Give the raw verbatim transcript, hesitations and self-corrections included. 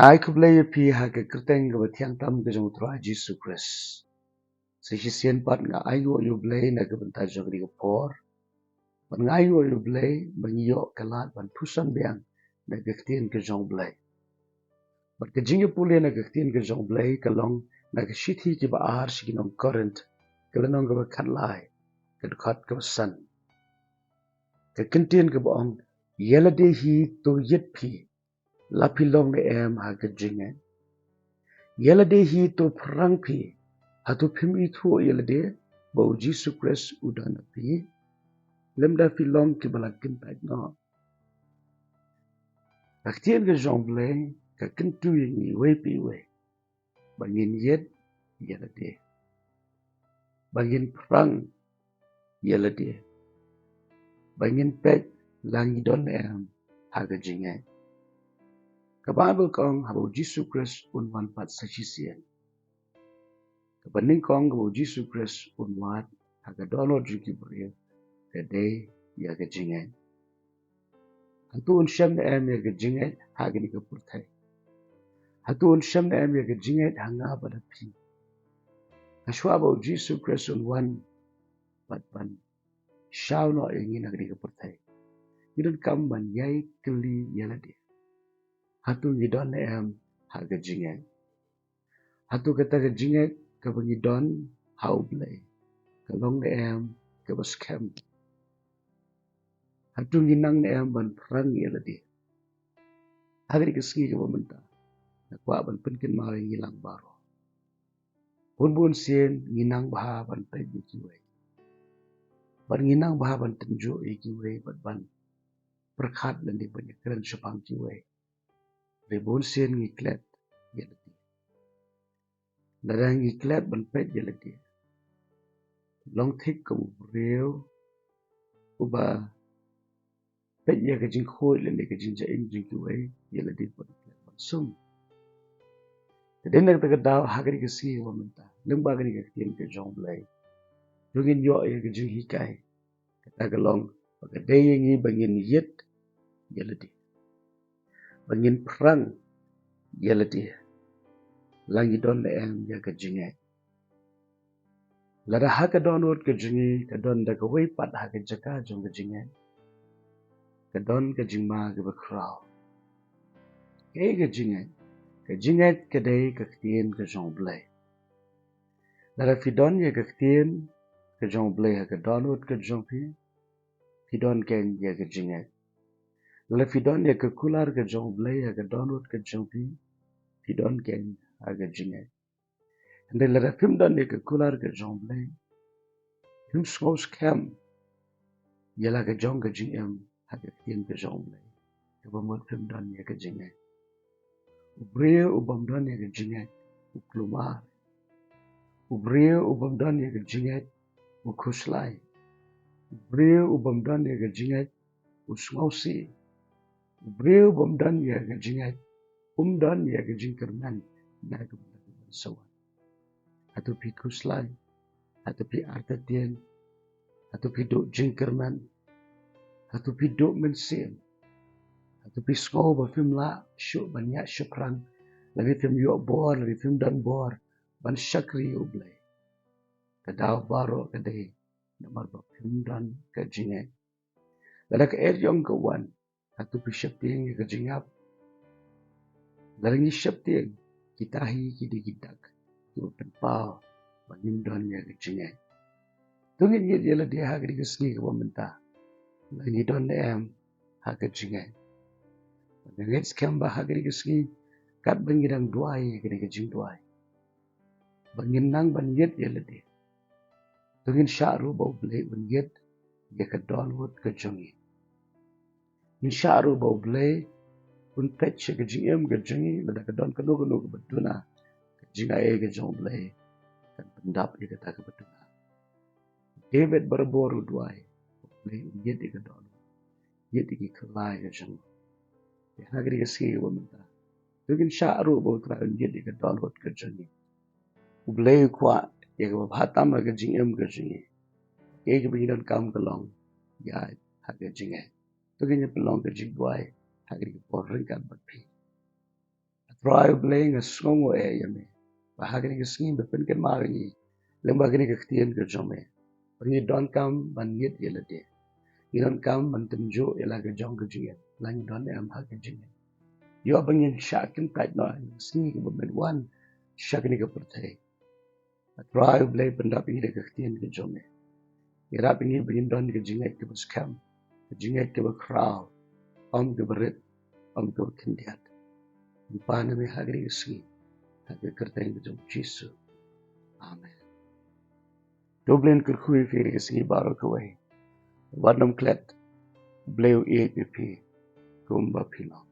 Ai khublei ïa phi ha ka kyrteng kaba thiang tam ka jong u Trai Jisu Khrist. Sa shisien pat nga ainguh ïa u Blei na ka bynta jong kane ka por. Bad nga ainguh ïa u Blei ba ngi ïoh ka lad ban pyrshang biang na ka ktien ka jong u Blei. Bad ka jingïapule na ka ktien ka jong u Blei ka long na ka shithi kiba ar sha ki nong Korinth, ka lynnong kaba khatlai, ka dkhot kaba san. Ka kyntien kaba ong, ïa lade hi to ïit phi, la phi long ne em ha ka jingngeit. Ïa lade hi to pyrshang phi, hato phim ithuh ïa lade ba u Jisu Khrist u don ha phi, lymda phi long kiba la kyntait noh. Ka ktien ka jong u Blei ka kyntu ïa ngi iwei pa iwei ba ngin ïit ïa lade, ba ngin pyrshang ïa lade, ba ngin peit la ngi don ne em ha ka jingngeit. Ka Baibl ka ong haba u Jisu Khrist un wan pat sa shisien, kaba nyngkong kaba u Jisu Khrist un wad ha ka dohnud jong ki briew ka dei ïa ka jingngeit. Hato un shem ne em ïa ka jingngeit ha kane ka pyrthei? Hato un shem ne em ïa ka jingngeit ha nga bad ha phi? Hashwa ba u Jisu Khrist un wan bad ban shaw noh ïa ngi na kane ka pyrthei, ngi donkam ban ïai kylli ïa lade, hato ngi don ne em ha ka jingngeit? Hato kata ka jingngeit kaba ngi don ha u Blei ka long ne em kaba skhem? Hato ngi nang ne em ban pyrshang ïa lade? Ha kane ka sngi kaba mynta nga kwah ban pynkynmaw ïa ngi lang baroh. Bun bun sien ngi nang bha ban peit ïa kiwei, bad ngi nang bha ban tynjuh ïa kiwei bad ban pyrkhat lane ban ïakren shaphang kiwei. Hynrei bun sien ngi klet ïa lade. Lada ngi klet ban peit ïa lade, long thik kum u briew uba peit ïa ka jingkhuid lane ka jingjahim jong kiwei, ïa lade pat ngi klet ban sum. Te dei na kata ka daw ha kane ka sngi kaba mynta, lyngba kane ka ktien ka jong u Blei, to ngin ïoh ïa ka jinghikai. Kata ka long ba ka dei ïa ngi ba ngin ïit ïa lade, ba ngin pyrshang ïa lade la ngi don ne em ïa ka jingngeit. Lada ha ka dohnud ka jong ngi ka don da kawei pat ha ka jaka jong ka jingngeit, ka don ka jingma kaba khraw. Kaei ka jingngeit? Ka jingngeit ka dei ka ktien ka jong u Blei. Lada phi don ïa ka ktien ka jong u Blei ha ka dohnud ka jong phi, phi don keiñ ïa ka jingngeit. Lada phi don ïa ka kular ka jong u Blei ha ka dohnud ka jong phi, phi don keiñ ha ka jingngeit. Hynrei lada phim don ïa ka kular ka jong u Blei, phim sngew skhem ïa la ka jong ka jingim ha ka ktien ka jong u Blei, kaba mut phim don ïa ka jingngeit. U briew u bym don ïa ka jingngeit u kulmar. U briew u bym don ïa ka jingngeit u khuslai. U briew u bym don ïa ka jingngeit u sngewsih. U briew u bym don ïa ka jingngeit um don ïa ka jingkyrmen na ka bynta ka ban sa wan. Hato phi khuslai? Hato phi artatien? Hato phi duh jingkyrmen? Hato phi duh mynsiem? Hato phi sngew ba phim lah shuh ban ïaid shaphrang, lane phim ïoh bor, lane phim don bor ban shakri ïa u Blei? Ka daw baroh ka dei namar ba phim don ka jingngeit. Lada ka eriong ka wan, hato phi sheptieng ïa ka jingïap? Lada ngi sheptieng, kita hi ki dei ki dak kiba pynpaw ba ngim don ïa ka jingngeit. To ngin ngeit ïa lade ha kane ka sngi kaba mynta, la ngi don ne em ha ka jingngeit. Bad nga ngeit skhem ba ha kane ka sngi, katba ngi dang duwai ïa kane ka jingduwai, ba ngin nang ban ïit ïa lade, to ngin shah ruh ba u Blei un ïit ïa ka dohnud ka jong ngi. Ngin shah ruh ba u Blei un peit sha ka jingim ka jong ngi, lada ka don kano kano kaba duna, ka jingaiei ka jong u Blei kan pyndap ïa kata kaba duna. David barabor u duwai, u Blei un ïit ïa ka dohnud, ïit ïa ki khlai ka jong u. Te ha kane ka sngi kaba mynta, to ngin shah ruh ba u Trai un ïit ïa ka dohnud ka jong ngi. U Blei u kwah ïa kaba bha tam ha ka jingim ka jong ngi. Kaei kaba ngi donkam ka long ïaid ha ka jingngeit. To ngin ïa pynlong ka jingduwai ha kane ka por ryngkat bad phi. Trai U Blei, nga sngewnguh eh ïa me ba ha kane ka sngi me pynkynmaw ïa ngi lyngba kane ka ktien ka jong me, ba ngi donkam ban ngeit ïa lade, ngi donkam ban tynjuh ïa la ka jong ka jingngeit, la ngi don em ha ka jingngeit. Ïoh ba ngin shah kyntait noh ha kane ka sngi kaba men wan sha kane ka pyrthei. A Trai U Blei, pyndap ïa ngi da ka ktien ka jong me. Ïarap ïa ngi ba ngin don ka jingngeit kaba skhem, ka jingngeit kaba khraw, ym kaba rit, ym kaba khyndiat. Ngi pan ïa me ha kane ka sngi ha ka kyrteng ka jong U Jisu. Amen. To U Blei un kyrkhu ïa phi ha kane ka sngi baroh kawei. Wat nym klet. U Blei u ïeit ïa phi kumba phi long.